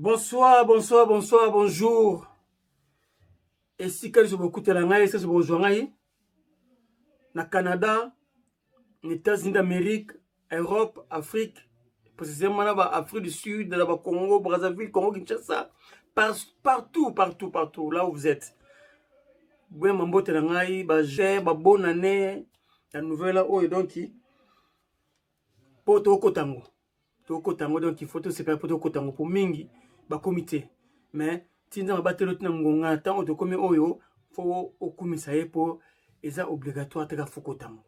Bonsoir, bonsoir, bonsoir, bonjour. Esika nyonso bokutela ngai, esika nyonso bokozwa ngai na Canada, na États-Unis d'Amérique, Europe, Afrique, précisément na ba Afrique du Sud, na ba Congo, Brazzaville, Congo Kinshasa, par, partout, partout, partout, là où vous êtes. Boyamba mbote na ngai, ba je, ba bonne année, la nouvelle oyo donc po tokota yango tokota yango donc il faut tosepela mpo tokota yango mpo mingi bakomi te mais ti nzambe abateli oti na ngonga ntango tokomi oyo fo okumisa ye mpo eza obligatoire te kaka fo kota yango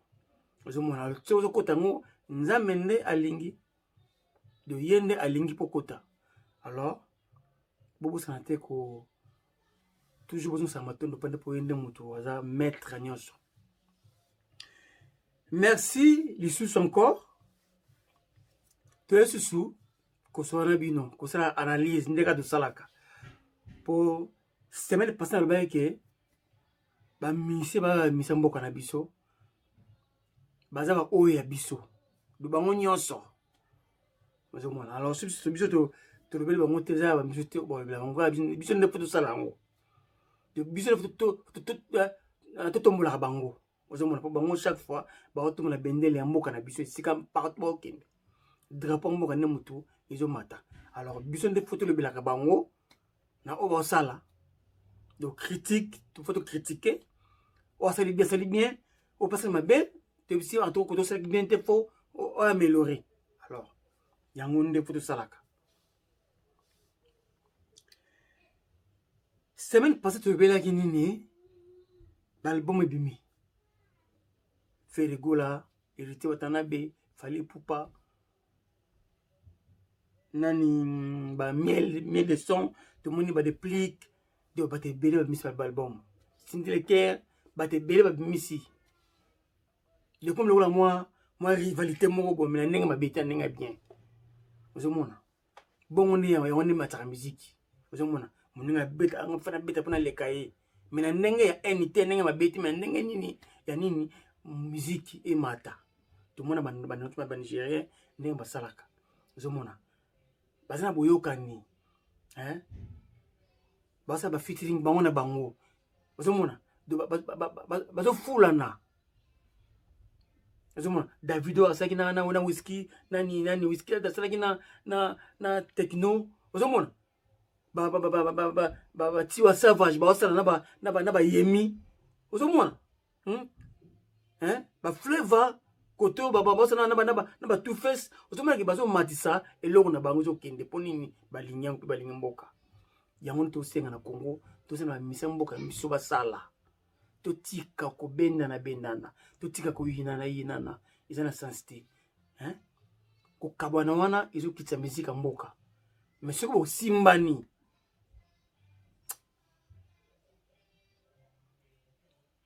ozomona soki ozokota yango nzambe nde alingi do ye nde alingi mpo kota alors bobosana te ko toujours bozongisa matondo mpo nde mpo ye nde moto aza maître nyonso merci lisusu encore toye susu kosola na bino kosala analyse nde kaka tosalaka mpo semaine passé nalobaki ke bamisie baza bamisia mboka na biso baza baoyo ya biso do bango nyonso ozomona alors biso biso tolobeli bango te eza ya bamisu te balobela bango biso nde fo tosala yango biso nde totombolaka bango ozomona mpo bango chaque fois baotombola bendele ya mboka na biso esika partout baokende drapeau ya mboka nde motu ezomata alors biso nde fo tolobelaka bango na oyo baosala donc critique fo tocritique oyo asali bien asali bien oyo mpe asali mabe toyebisi antokoki tosalaki bien te fo oaméliorer alors yango nde fo tosalaka semaine passée toyebelaki nini baalbum ebimi Ferre Gola Héritier Watanabe Fally Ipupa nani ba miel miel de son tomoni ba déplique donc bato ebele babimisi baalbum Cindy Le Cœur bato ebele babimisi lekomi lokola mwa mwa rivalité moko boye na ndenge mabe te na ndenge ya bien ozomona bongo nde yango nde mataka miziki ozomona moninga abeta anga fana abeta mpona aleka ye me na ndenge ya haine te ndenge mabe te me na ndenge nini ya nini miziki emata tomona banigérien ndenge basalaka ozomona baza na boyokani basala ba featuring bango na bango ozomona bazofulana ozomona davido asalaki na, na, na whisky nani nani whisky asalaki na, na, na techno ozomona batiwa savage baosala na bayemi ozomona hmm? eh? baflava kote oyo baosala na ba two face ozomonaki bazomatisa eloko na bango ezokende mpo nini balingi yango mpe balingi mboka yango nde tosenga na congo tosenga na bamisa mboka biso basala totika kobendana bendana totika koyinana yinana eza na sens te hein? kokabwana wana ezokitisa miziki ya mboka me soki bosimbani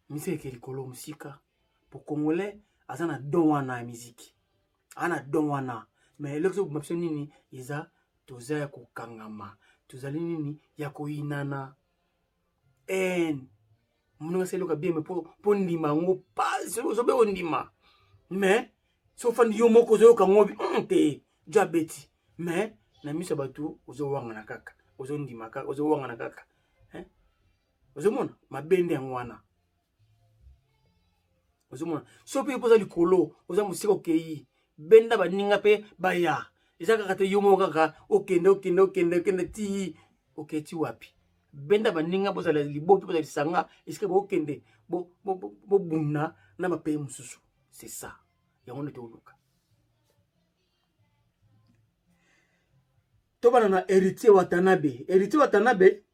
miziki eke likolo mosika po congolais aza na don wana ya miziki aza na don wana me eloko ezoboma biso nini eza toza ya kokangama tozali nini ya koyinana haine moninga asali eloko ya bien me mpo ndima yango pasi ozobe ondima mais soki ofandi yo moko ozoyoka yango hmm, te jo abeti mais na miso ya bato ozowangana kaka ozondima kaka ozowangana kaka ozomona mabe nde yango wana ozomona soki mpe oza likolo oza mosika okei benda baninga mpe baya eza kaka te yo moko kaka okende okende okende okende ti okei ti wapi benda baninga bozala liboki bozala lisanga esika bokende bobunda na bapays mosusu c'est ça yango nde toluka tobana na héritier watanabe héritier watanabe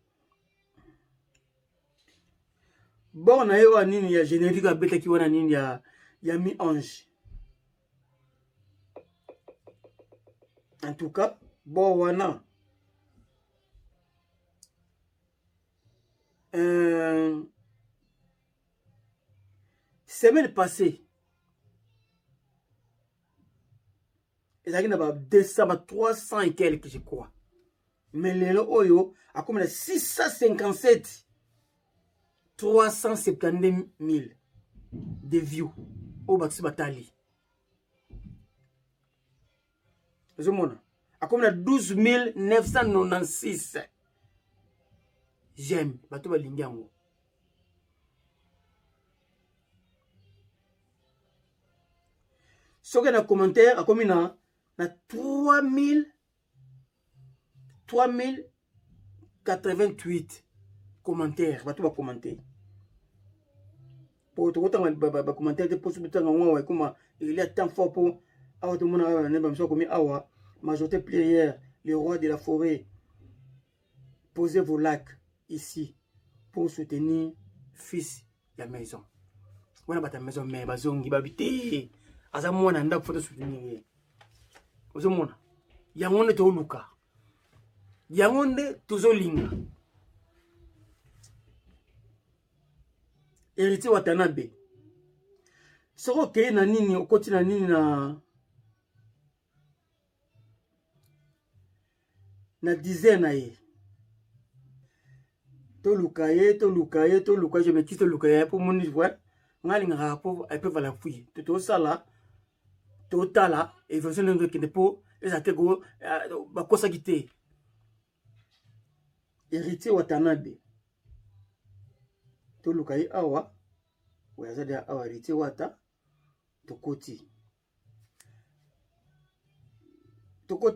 bor na ye wana nini ya générique abetaki wana nini ya, ya mi ange en tout cas bor wana euh, semaine passée ezalaki na ba 200 ba 300 et quelques je crois mais lelo oyo akomi na 657 372 000 de view oyo bato si batali ozomona Akomi na 12996 j'aime, bato balingi yango. Soki na commentaire akomi na 3000 3088 commentaire, bato bakommente. Po tokotanga bacommentaire te, mpo soki totanga yango awa ekoma elia temps fort. Mpo awa tomona awa na bamiso akomi awa majorité plurière, le roi de la forêt, posez vos lacs ici pour soutenir fils ya maison. Wana bato ya maison mais bazongi babi te, aza mwana ndako, fo tosoutenir ye. Ozomona yango nde toluka, yango nde tozolinga. Héritier Watanabe, soki okei na nini, okoti na nini, na dizaine na ye, toluka ye, toluka ye, toluka ye, je me toluka ye mpo moni ngai alingaka mpo epevala l'appui. Tosala, totala évolution ndenge ekende, mpo eza te ko bakosaki te. Héritier Watanabe, toluka ye awa. Oyo aza deya awa, Héritier Wata. Tokoti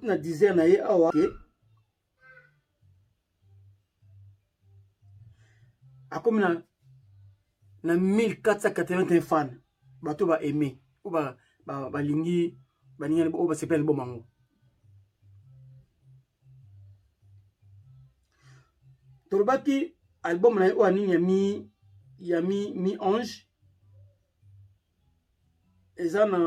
na dizaine na ye awa ke akomi na 1481 fan, bato ba aime oyo balingi, balingi oyo basepela album yango. Tolobaki album na ye oyo nini ya mi ange eza na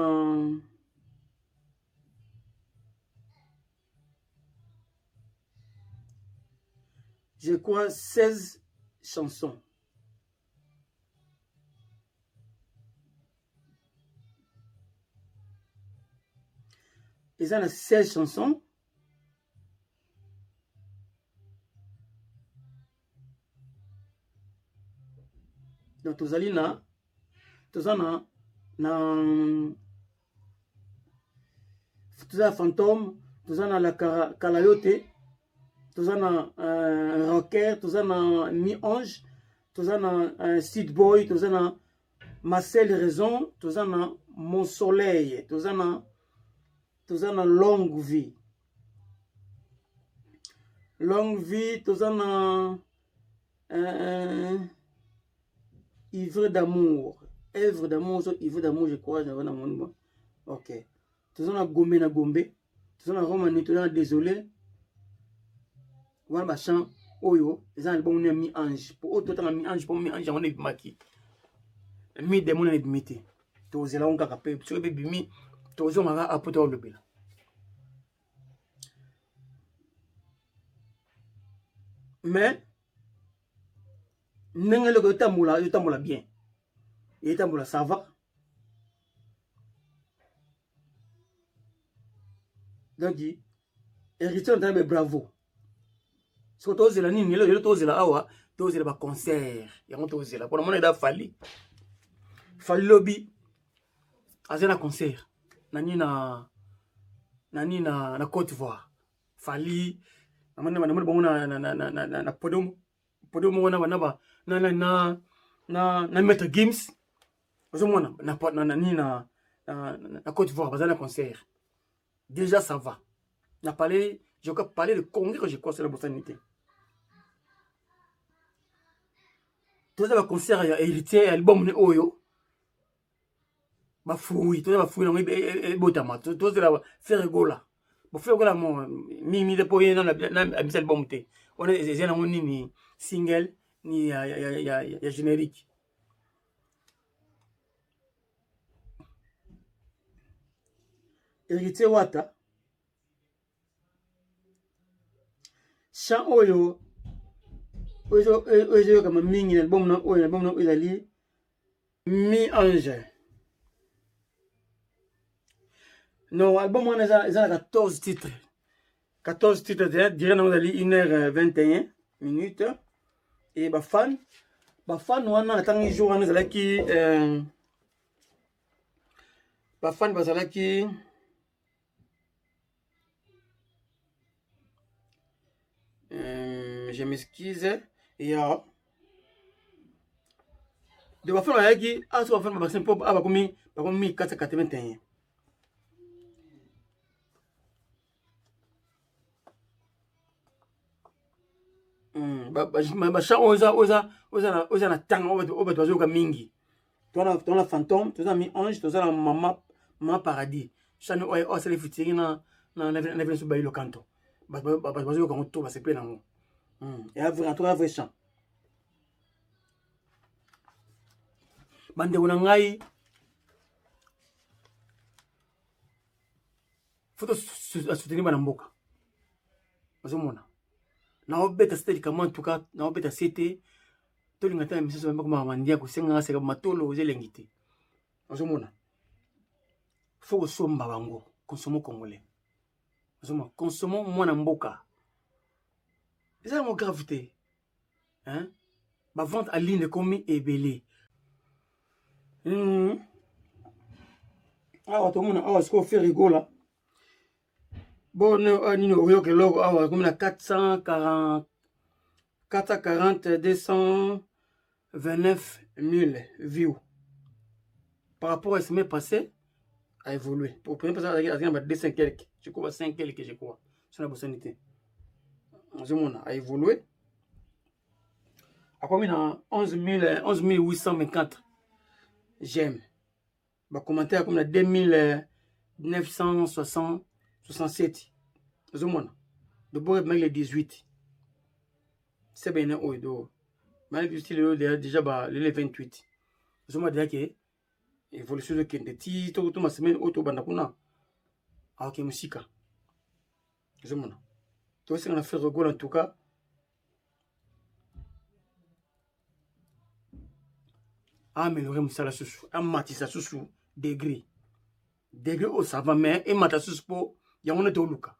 je crois 16 chansons. Eza na 16 chansons. Donc tozali na toza na toza na fantôme, toza na la kalayote, toza na rocker, toza na mi ange, toza na seed boy, toza na ma seule raison, toza na mon soleil, toza na longue vie, longue vie, toza na ivre d'amour, œuvre d'amour, so ivre d'amour, je crois, na moni bon. Ok, toza na gombe, na gombe, toza na romani, toza na désolé. Wana bachant oyo eza na album ya mi ange. Po oyo totanga mi ange, po mi ange yango na ebimaki, mi démon na ebimi te. Tozela ngo kaka mpe soki mpe ebimi, tozongaka apo tolobela. Mais ndenge eloko etambola, etambola bien, etambola, ça va. Donc Héritier Watanabe, bravo. Soki tozela nini lelo, tozela awa, tozela baconcert yango, tozela mpona mona eda Fally. Fally lobi aza na concert na nini, na nini, na Côte d'Ivoire. Fally namoni bango na podium wana na ba na Maître Gims. Ozomona na nini, na Côte d'Ivoire baza na concert déjà, ça va. Na parlé, je crois parler de congrès, je crois c'est la bosanité. Toza baconcert ya Héritier ya album ne oyo bafruit, toza bafruit nango ebotama. Tozela Ferre Gola. Bo Ferre Gola mo mingi te, mpo ye nano abisa album te. Wana eza nango nini, single ni ya générique. Héritier Wata, chant oyo oyo ezoyokama mingi na album na oyo, na album na oyo ezali mi ange. Non, album wana eza na 14 titres, 14 titres. Durée nango ezali 1 heure 21 minutes. E bafan wana natangi jour wana ezalaki bafan bazalaki. Je m'excuse ya de bafana bayaki aso bafana babakisi mpo a bakomi bakomi 1481. Bachamp oyo eza na ntango oyo bato bazoyoka mingi, toza na Fantôme, toza na Mi Ange, toza na Mama Mama Paradis, chane oyo asali featuring na biso Bailo Kanto. Bato bazoyoka yango to basepeli nango. Eya vrai, en tout cas vrai chant. Bandeko na ngai, faut tosoutenir bana mboka. Ozomona, naobeta sete likambo, en tout cas naobeta sete. Tolinga te na misusu bakomaka mandia kosenganga seka matolo, eza elengi te. Ozomona, faut kosomba bango. Consommons congolais. Ozomona, consommons mwana mboka. Eza yango grave te, hein? Bavente en ligne ekomi ebele. Awa tomona awa sikoyo Ferre Gola bon nini, oyoka eloko awa ekomi na 440 440 229 000 views par rapport à semaine passée, a évolué. Pour premier passé azalaki na ba 200 quelque, je crois, 5 quelque, je crois, so na bosani te. Ozomona, a évolué, akomi na 11 824 j'aime, bacommentaire akomi na 2967. Ozomona, d'abord ebimaki le 18 sebene oyo, do malaki 18, lelo déjà ba lelo 28. Ozomona déjà ke évolution ezokende ti tokotoma semaine oyo tobanda kuna, aoke mosika. Ozomona, tosenga na Ferre Gola, en tout cas aaméliorer mosala susu, amatisa susu degré degré oyo. Ça va, mais emata susu mpo yango nde toluka.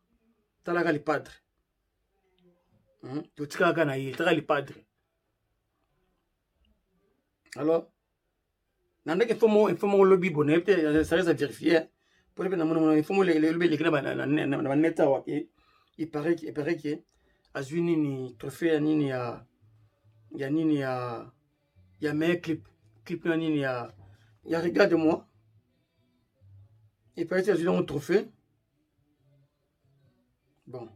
Talaka le padre, Totikaka na ye, taka le padre. Alors na ndenge info moko lobi bo, nayebi te, ça reste à vérifier po mpe namoni info moko lobi eleki na banet awa ke il paraît ke azwi nini, trophée ya nini, ya nini, ya meilleur clip na nini ya Regarde moi. Il paraît azwi yango trophée. Bon,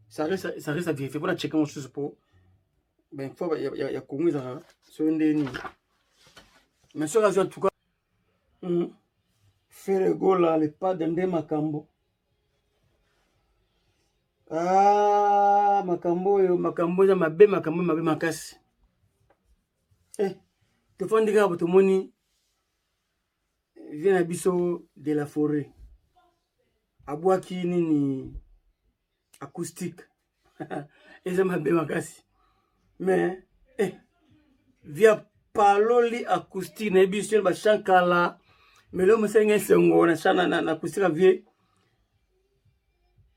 ça reste à vérifier mpona checker mosusu mpo bainfo ya Congo ezalaka soki nde nini. Mais soki azwi, en tout cas Ferre Gola le padre nde makambo. Ah, makambo oyo, makambo eza mabe, makambo mabe makasi. Tofandi kaka, tomoni vieux na biso de la forêt abwaki nini, acoustique. Eza mabe makasi, mais via paloli acoustique nayebi biso bachan kala, mais lelo mosalinga esengo na chan na acoustique ya vieux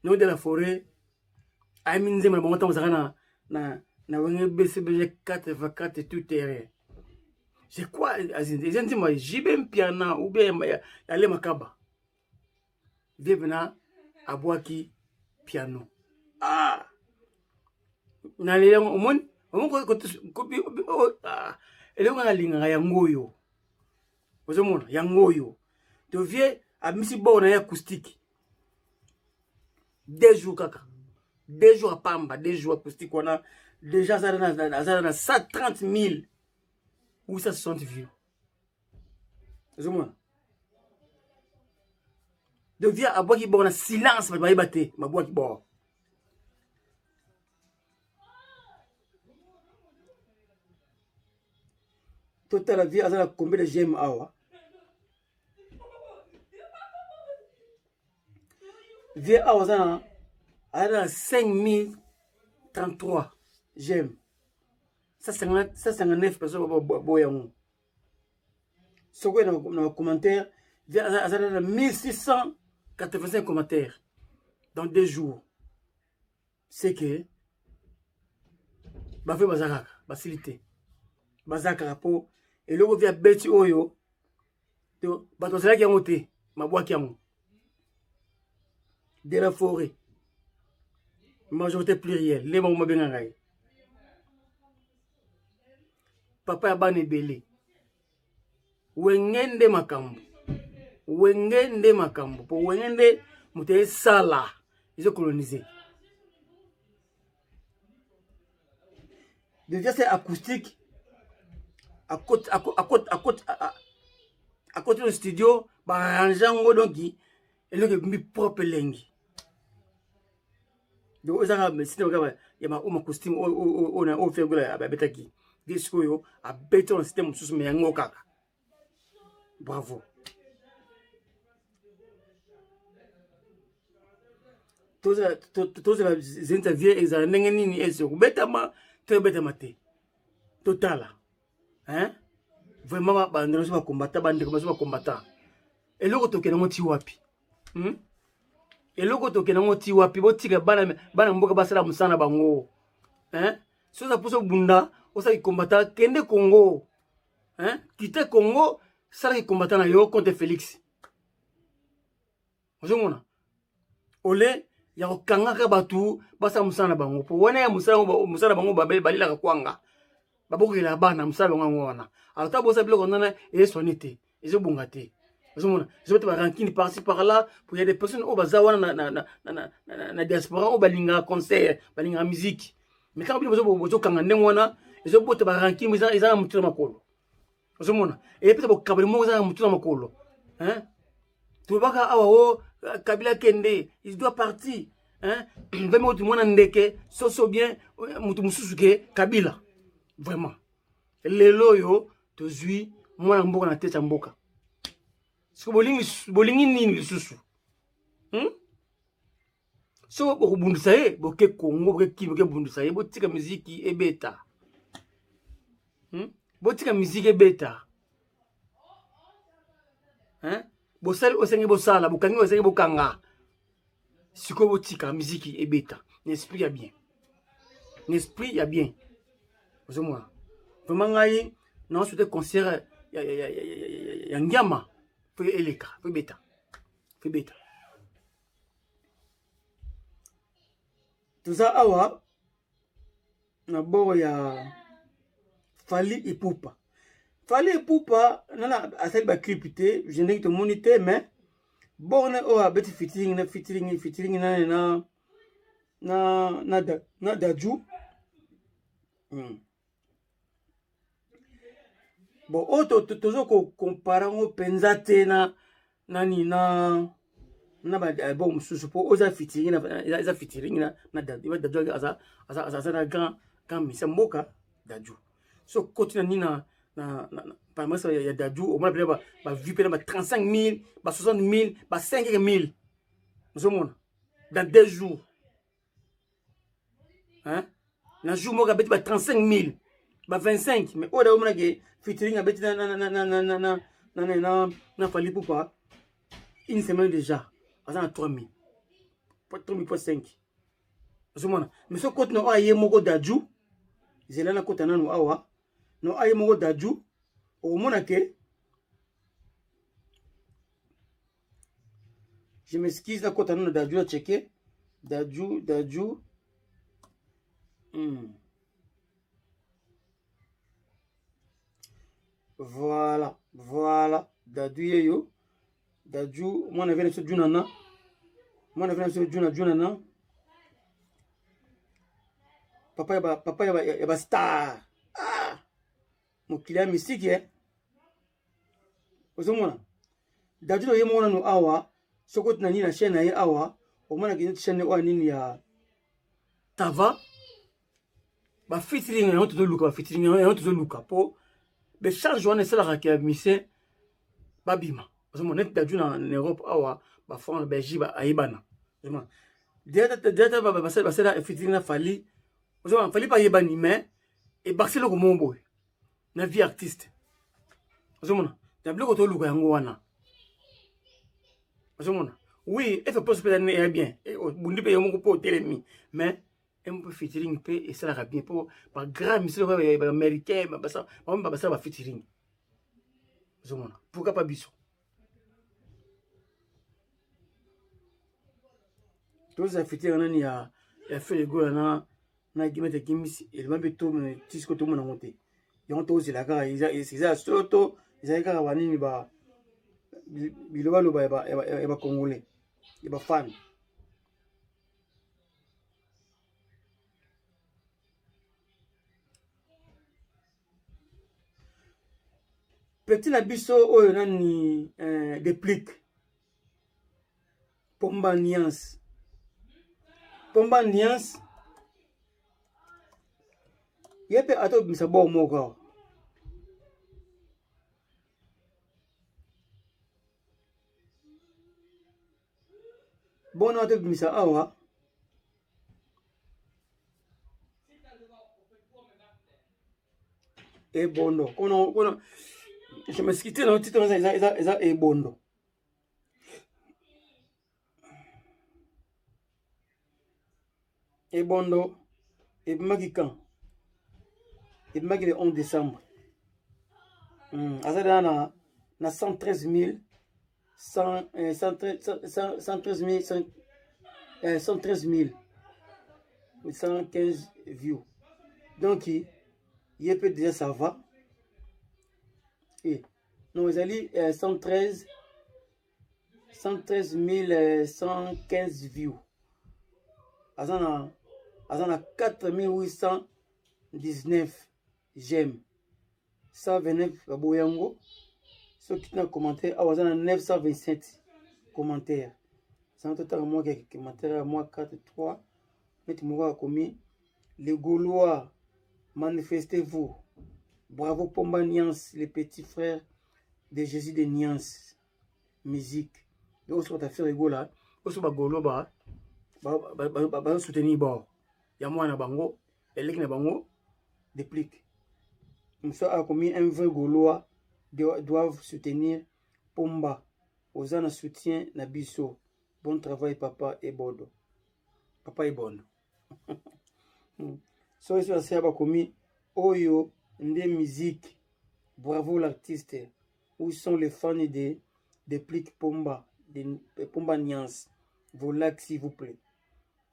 no de la forêt. Ayemi nzembo na bango ntango ozalaka na Wenge BCBG 4 x 4 tout terrain, je crois. Eza nzembo ya JB Mpiana ou bien ya Ale Makaba. Vieux mpena abwaki piano. Ah, nalela yango. Omoni, eloko nga nalingaka yango oyo. Ozomona yango oyo to vieux abimisi bord na ye acoustique, 2 jours kaka, 2 jours apamba, 2 jours acoustique wana déjà aza na 130 860 vues. Ozomona, donc vieux abwaki bord na silence, bato bayeba te babwaki bord. Totala vieux aza na combien de j'aime awa. Vieux awa aza na 5033 j'aime, 159 personnes boya yango. Soki na bacommentaire, aza na 1685 commentaires dans 2 jours. C'est que bafe baza kaka, basili te, baza kaka mpo eloko vieux abeti oyo to bato bazalaki yango te, mabwaki yango. De la forêt, majorité plurielle nde bango babengaka ye. Papa ya bana ebele. Wenge nde makambo. Wenge nde makambo. Po wenge nde moto esala ezo coloniser. Déjà c'est acoustique. À côté, à côté, à côté, à côté du studio, ba arranger yango donc eloko ebimbi propre elengi. Donc eza kaka système kaka ya ba oma costume oyo na oyo Ferre Gola abetaki. Nde sikoyo abeti na système mosusu mais yango kaka. Bravo. Tozela zenita vie ezala ndenge nini ese kobetama to ebetama te. Totala. Hein? Vraiment bandeko biso bakombata bandeko biso bakombata. Eloko tokende yango ti wapi? Eloko tokende yango ti wapi? Botika bana bana mboka basala mosala na bango. Hein? Soki oza mposa obunda, osala kikombata, kende Congo. Hein? Kite Congo, sala kikombata na yo contre Félix. Ozomona? Ole ya kokangaka bato basala mosala na bango po wana ya mosala na bango balelaka kwanga babokelaka bana mosala bango yango wana alors ta bosala biloko wana eswani te ezobonga te ozomona ezobeta ba rancune par-ci par-là pour ya des personnes oyo baza wana na diaspora oyo balingaka concert balingaka musique mais ntango bino bozokanga ndenge wana ezobota ba rancune eza na motu na makolo ozomona eyepesa bokaboli moko eza na motu na makolo tolobaka awa o Kabila kende il doit partir hein vraiment otu mwana ndeke soso bien motu mosusu ke Kabila vraiment lelo oyo tozwi mwana mboka na tete ya mboka soki bolingi bolingi nini lisusu? Soki bokobundisa ye boke Kongo boke kini boke bundisa ye botika miziki ebeta? Botika miziki ebeta, hein? Bosali osengi bosala bokangi osengi bokanga sikoyo botika miziki ebeta na esprit ya bien, na esprit ya bien. Ozomona vraiment ngai naosouhaite concert ya ngiama po eleka po ebeta po ebeta. Toza awa na bord ya Fally Ipupa. Fally Ipupa nana asali baclip te je ndenge tomoni te mais borne oyo abeti featuring na featuring nani na Dadju. Bon oyo tozo kocomparer yango mpenza te na nani na baalbum mosusu mpo oyo eza featuring eza featuring na Dadju. Dadju aza na grand misa mboka Dadju. So koti na nini na palmarès ya Dadju omona pena bavues pena ba 35 000, ba 60 000, ba 5 000 ozomona dans 2 jours, hein? Na jour moko abeti ba 35 000, ba 25. Mais oyo da omona ke featuring abeti na Fally Ipupa, une semaine déjà aza na 3 000, 3000.5 ozomona. Mais so koti na oyo aye moko Dadju zela nakota nanu awa no aye moko Dadju okomona ke je m'excuse nakota nanu Dadju na cheke Dadju Dadju. Voilà, Dadju yeyo Dadju mwana vene biso Junana mwana vene biso Juna Junana papa ya ba papa ya ba star. Ah! Mokili ya misiki eh? Ozomona Dadju ye moko nanu awa soki oti na nini na chaîne na ye awa omonaki neti chaîne oyo nini ya tava bafeaturing yango tozoluka bafeaturing yango tozoluka mpo bechange wana esalaka ya musicien babima. Ozomona neti Dadju na Europe awa bafrance na Belgique ayebana. Ozomona déjà basala featuring na Fally. Ozomona Fally mpe ayebani mais ebakisi eloko moko boye na vie artiste. Ozomona na biloko toluka yango wana. Ozomona oui efe poste mpe eya bien obundi mpe yo moko mpo otelemi mais mpe featuring mpe esalaka bien mpo bagrand misilo baaméricain bango basala bafeaturing. Ozomona pourquoi pas biso tozala featuring nani ya Ferre Gola na Maître Gims elema mpe to tisiko tomona yango te. Yango tozela kaka eza ya solo to ezali kaka banini ba bilobaloba ya bacongolais ya bafane. Petit na biso oyo nani eh, deplique pomba nuance, pomba nuance ye mpe ata obimisa bor moko awa. Bona ata obimisa awa ebondo kono kono je m'excuse na titre eza eza eza ebondo. Ebondo ebimaki quand? Ebimaki le 11 décembre. Aza deja na 113 000 100, 113 113 000 113 115 views. Donc ye mpe déjà ça va. Et non, ezali 113 113 115 views. Aza na 4819 j'aime, 129 baboyango. Soki na commentaire awa aza na 927 commentaire. Sango totanga mwa keke commentaire ya mwa 4 3 neti moko akomi: les Gaulois, manifestez-vous, bravo Pomba Niance, les petits frères de Jésus de Niance musique. Donc soki bata Ferre Gola oso bagolo ba bazosoutenir bord ya mwana bango eleki na bango déplique. Mosu akomi: un vrai Gaulois doivent soutenir Pomba, oza na soutien na biso, bon travail papa Ebodo, papa Ebondo. Soki so asaya bakomi oyo nde musique, bravo l'artiste. Où sont les fans de Déplique Pomba, de Pomba Niance? Vos likes s'il vous plaît.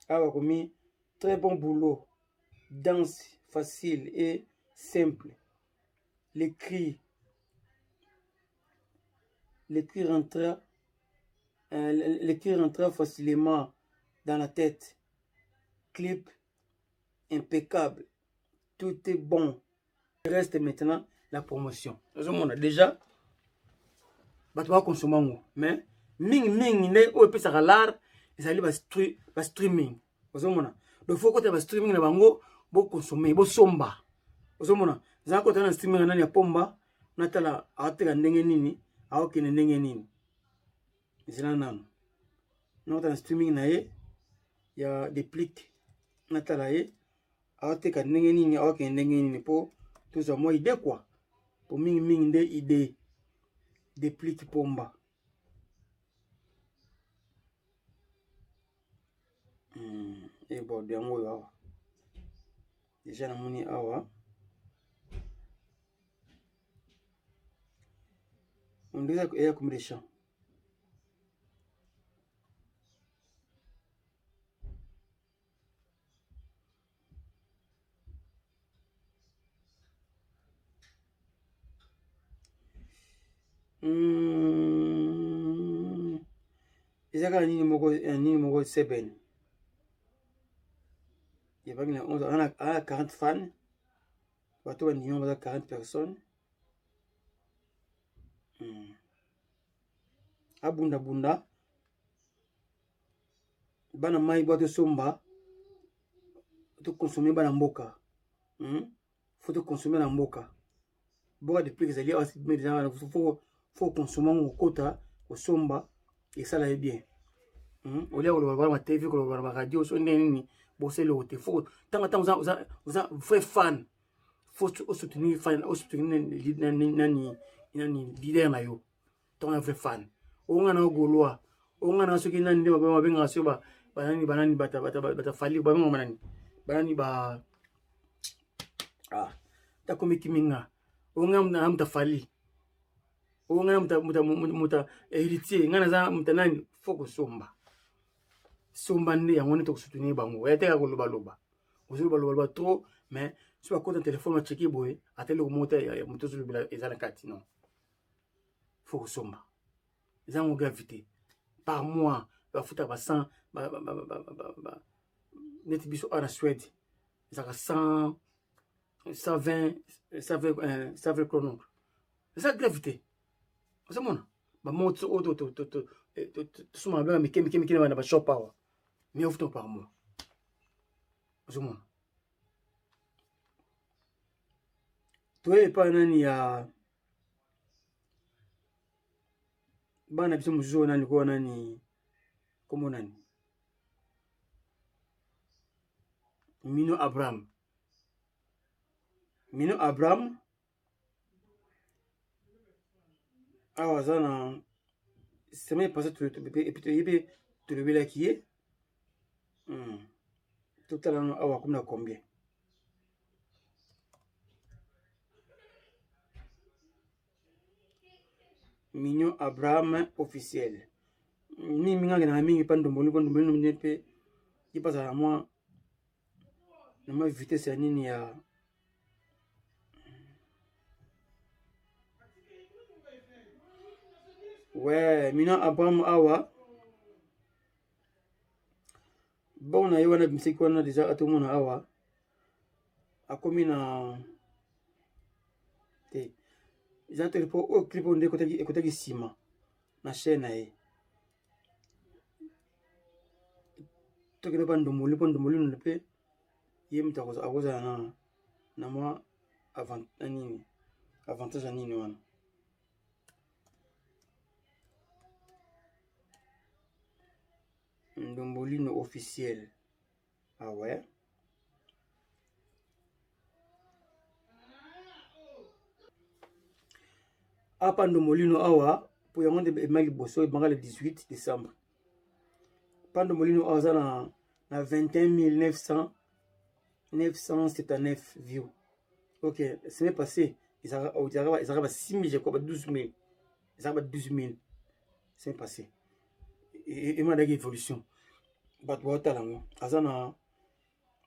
Awa bakomi: très bon boulot, danse facile et simple, les cris les cris rentrent les cris rentrent facilement dans la tête, clip impeccable, tout est bon, reste maintenant la promotion. Ozomona déjà bato bakonsoma yango, mais mingimingi nde oyo epesaka lar ezali bastreaming. Ozomona, donc faut kota bastreaming na bango, bokonsome, bosomba. Ozomona, zala kota na streaming nani ya Pomba, natala aoteka ndenge nini, aokende ndenge nini. Ezala nano nakota na streaming na ye ya Déplique, natala ye aoteka ndenge nini, aokende ndenge nini, mpo tozwa mwa idée quoi. Po mingimingi nde idée Déplique Pomba. Ebodo yango oyo awa deja namoni awa, on dirait eya combien de champs? Eza kaka nini moko, nini moko 7 ebaki na 11 aza na 40 fan. Bato bandimi baza 40 personnes. Abundabunda bana mai bwa tosomba, tokonsome bana mboka. Faut tokonsome na mboka mboka depuis ezali awa, faut konsome yango, kokota kosomba esala ye bien. Olia koloba na batv, koloba na baradio so ndenge nini, bosala eloko te. Faut ntango ntango oza vrai fan, faut osoutenir fan, osoutenir nani nani leader na yo. Ntango na vrai fan onga na Gaulois, onga na soki nani nde babengaka soki banani banani bata Fally, babengaka banani banani ba ah takomi kiminga, onga na muta Fally, onga na muta Héritier, nga naza muta nani. Faut kosomba somba nde yango nde tokosoutenir bango. Oya teka kolobaloba, ozolobaloba trop, mais Soki bakota na telefone bacheki boye, ata eloko moko te ya moto ozolobela eza na kati, non. Faut kosomba. Eza yango grave te. Par mois bafutaka ba 100 neti biso awa na Suède ezalaka 100 120 120 120 chrono. Eza grave te. Ozomona bamontre oyo tosomaka biloko mike mike mike na bashop awa, mais ofuta par mois. Ozomona toye epai nani ya bana biso mosusu oyo nani kowa nani kombo nani Mino Abraham. Mino Abraham awa aza na semaine passée ye mpe tolobelaki ye. Totala nano awa akomi na combien. Mignon Abraham officiel mingi mingi akendaka mingi mpa ndomboli, mpo ndomboli nde mpe ye mpe azala mwa na mwa vitesse ya nini ya ouais. Mignon Abraham awa bon na ye wana bimisaki wana deja atomona awa akomi na te eza te mpo oyo clip oyo nde ekotaki nsima na chaîne na ye. Tokende mpa ndomboli, mpo ndomboli nono mpe ye moto akozala na mwa na nini avantage ya nini wana. Ndombolino officiel, ah ouais. Apa Ndombolino awa po yango nde ebima liboso, ebimaka le 18 décembre. Pa Ndombolino awa aza na 21 979 view. Ok, semaine passée ezalaka ba 6 000, je crois ba 12 000, ezalaka ba 12 000 semaine passée. Emonadaki évolution, bato baotala yango. Aza na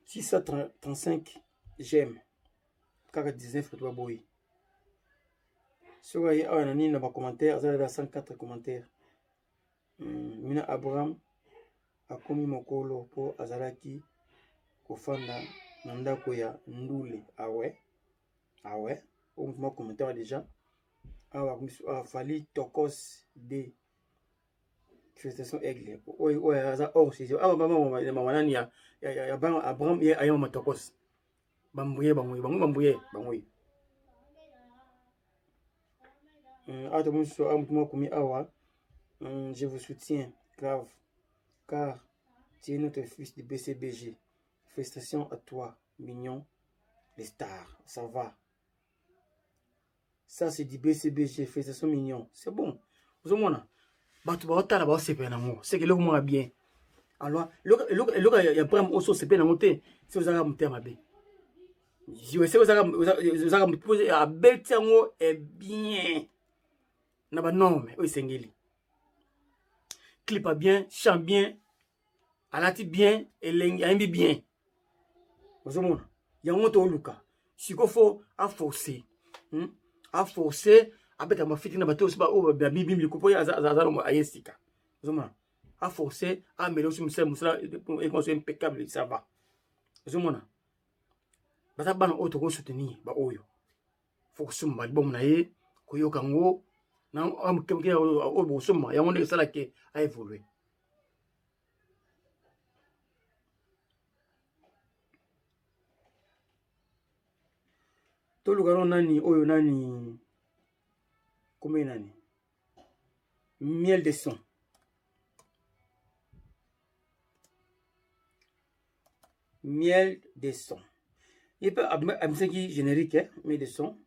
635 j'aime, kaka 19 bato baboyi. Soki aye awa na nini na bacommentaire, aza na 104 commentaire. Mina Abraham akomi mokolo mpo azalaki kofanda na ndako ya ndule. Awe awe oyo motu mwa commentaire déjà awa afali tokos d félicitation aigle oyo oyo aza hors sujet awa. Mama nani ya Abraham ye aye mama tokos bambuye bango bango bambuye bango. Awa tomoni so awa motu moko akomi awa: "Je vous soutiens grave car tu es notre fils du BCBG. Félicitations à toi mignon les stars, ça va, ça c'est du BCBG. Félicitations mignon." C'est bon. Ozomona bato baotala, baosepela nango, c'est que eloko moko bien. Alors eloko ya Abraham oso osepela nango te, se ozalaka motema mabe, se ozalaka abeti yango bien na banorme oyo esengeli, clip a bien, chant bien, alati bien, elengi, ayembi bien. Ozomona yango toluka siko fo aforce, Aforce abeta mafiti na bato oyo babibimbi po ye aza aye sika. Ozomona aforce amele osi mosala, mosala ekoso impeccable, ça va. Ozomona baza bana oyo tokosoutenir, baoyo fo kosomba album na ye, koyoka yango oyo bokosomba yango ndenge esalaki aévolue. Toluka no nani oyo nani kombe nani Miel de son. Miel de son ye mpe abimisaki générique, eh? Miel de son.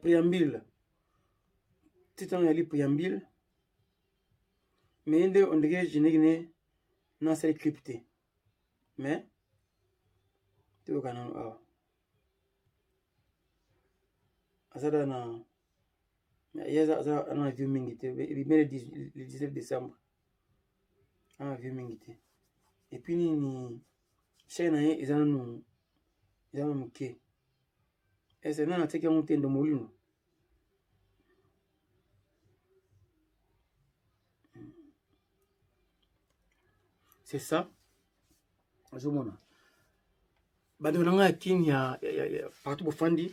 Préambule, titre yango yali préambule, mais nde on dirait générique ne nasali clip te, mais toyoka nano awa aza da na. Ye aza na vie mingi te, ebimi le 19 décembre, aza na vie mingi te. Et puis nini, chaîne na ye eza nanu, eza nanu moke. Ese nani atiaki yango te? Ndomolino. C'est ça, ozomona bandeko na ngai ya Kini, ya partout bofandi,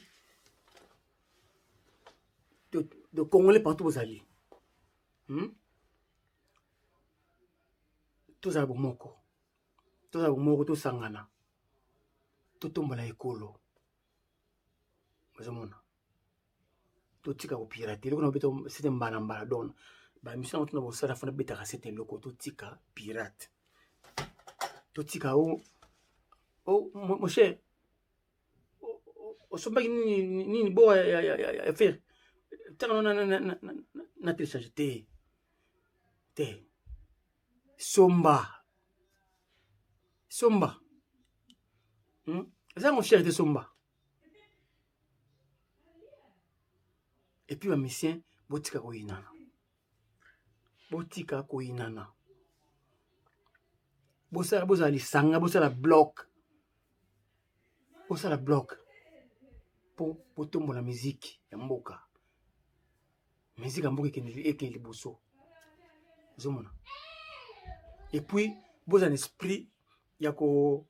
de Congolais partout bozali, Tozala bomoko, tozala bomoko, tosangana, totombola ekolo. Ozomona, totika kopirater. Eloko na beta sete mbala mbala, donc bamission yango tuna bosala fana betaka sete eloko. Totika pirate, totika o o mon cher, osombaki nini nini bo ya Ferre ntango na télécharge te te. Somba, somba, Eza yango cher te, somba. Et puis bamusiciens, botika koyinana, botika koyinana. Bosala, bozala lisanga, bosala bloc, bosala bloc mpo botombola miziki ya mboka. Miziki ya mboka ekende liboso, ozomona. Et puis bozala na esprit ya koaider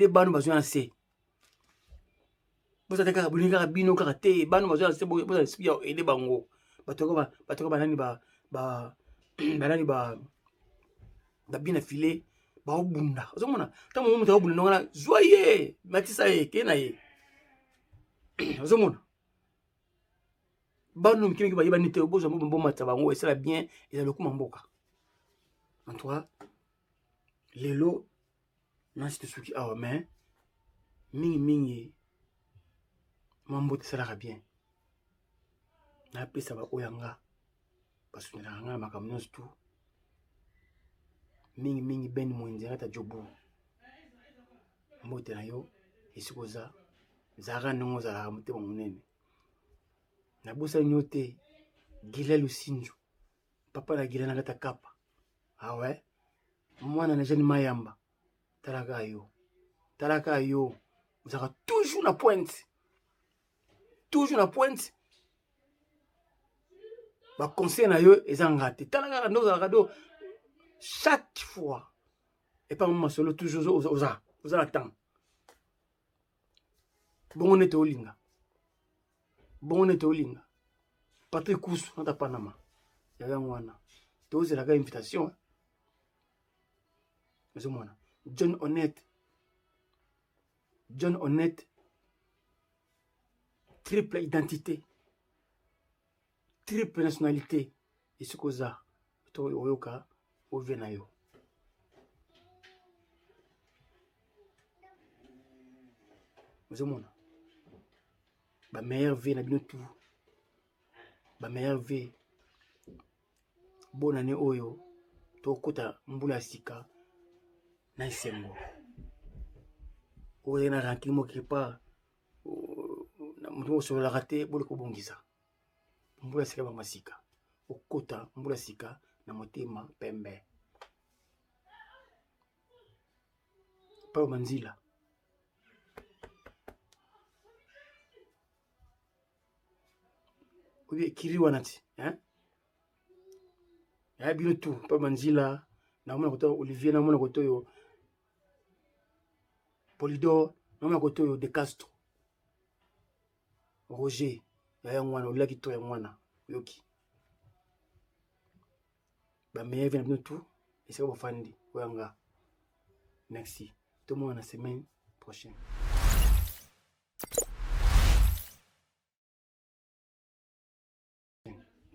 bano bazwa na se. Bozala te kaka bolingi kaka bino kaka te. Bano bazwa na se, bozala esprit ya koaider bango. Bato banani, banani, babina file baobunda. Ozomona, ntango moto aobunda ndongo wana, zwa ye, matisa ye, ke na ye. Ozomona bano mike mike bayebani te, bozwa bomata bango, esala bien, eza lokuma mboka. En tout cas, lelo nasi tosuki awa, mais mingimingi mwa mbote esalaka bien. Napesa baoyo yanga basundelaka nga na makambo nyonso tu, mingimingi Ben Mwenzi ngata Jobu, mbote na yo esika oza, ezalaka ndenge ozalaka motema monene. Nabosani yo te, Gila Lusinjo, papa na Gila na kata kapa awe, mwana na Jeune Mayamba. Talaka yo, talaka yo, ozalaka toujours na pointe, toujours na pointe. Baconseil na yo eza nga te. Tala kaka nde ozalaka do chaque fois epa masolo, toujours oza na temps. Bongo nete olinga, bongo nete olinga. Patrik Kusu nata Panama ya yango wana, tozelaka invitation. Ozomona John Honnête, John Honnête, triple identité, triple nationalité, esika oza to oyoka ove na yo. Ozomona bameilleur vie na bino tout, bameilleur vie. Bonane oyo tokota mbula ya sika na esengo. Oyo na rancune moko quelque part, moto osololaka te, boleka kobongisa mbula sika, bango sika okota mbula sika na motema pembe. Pao Manzila, obi ekiri wana ti ya bino tu. Pao Manzila, namona koto Olivier, namona koto oyo Polidor, namona koto oyo De Castro Roger ya yango wana olelaki to yango wana oyoki. Bameilleur vie na bino tu esika bofandi. Oyanga, merci, tomona na semaine prochaine.